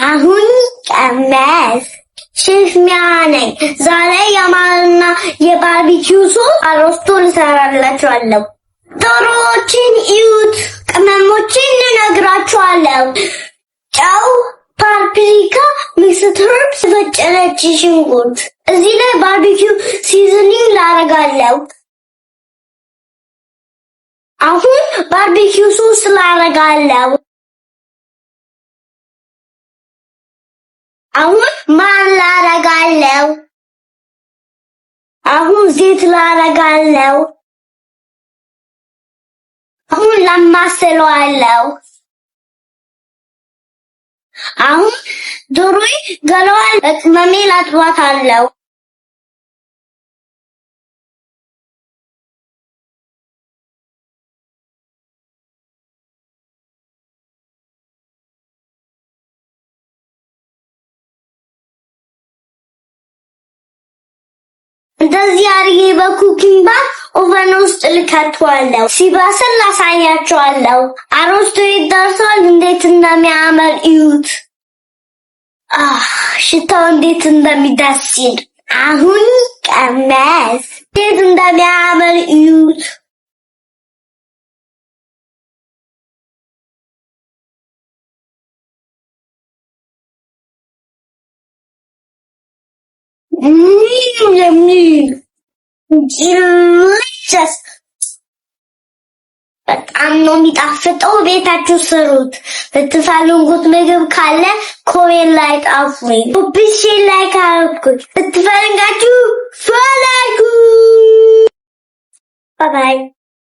አሁን ቀመስ። ሼፍ ሚያ ነኝ። ዛሬ የማርና የ barbecue sauce አሮስቶ ልሰራላችኋለሁ። ዶሮዎችን እዩት። ቅመሞችን እነግራችኋለሁ። ጨው፣ paprika፣ mixed herbs፣ የተፈጨ ነጭ ሽንኩርት። እዚህ ላይ barbecue seasoning ላረጋለሁ። አሁን barbecue sauce ላረጋለሁ። አሁን ማር ላረጋለሁ። አሁን ዘይት ላረጋለሁ። አሁን ላማስለዋለሁ። አሁን ዶሮዬ ገለዋል። በቅመሜ ላጥባታለሁ። እንደዚህ አድርጌ በ cooking bag oven ውስጥ ልከተዋለሁ። ሲበስል ላሳያችኋለሁ። አሮስቶ ይደርሳል። እንዴት እንደሚያምር እዩት። ሽታው እንዴት እንደሚደስ ሲል። አሁን ቀመስ። እንዴት እንደሚያምር እዩት። Delicious! በጣም ነው የሚጣፍጠው። ቤታችሁ ስሩት። ብትፈልጉት ምግብ ካለ comment ላይ ጻፉኝ። ብሼ like አድርጉት። ብትፈልጋችሁ ፈለጉ። Bye bye.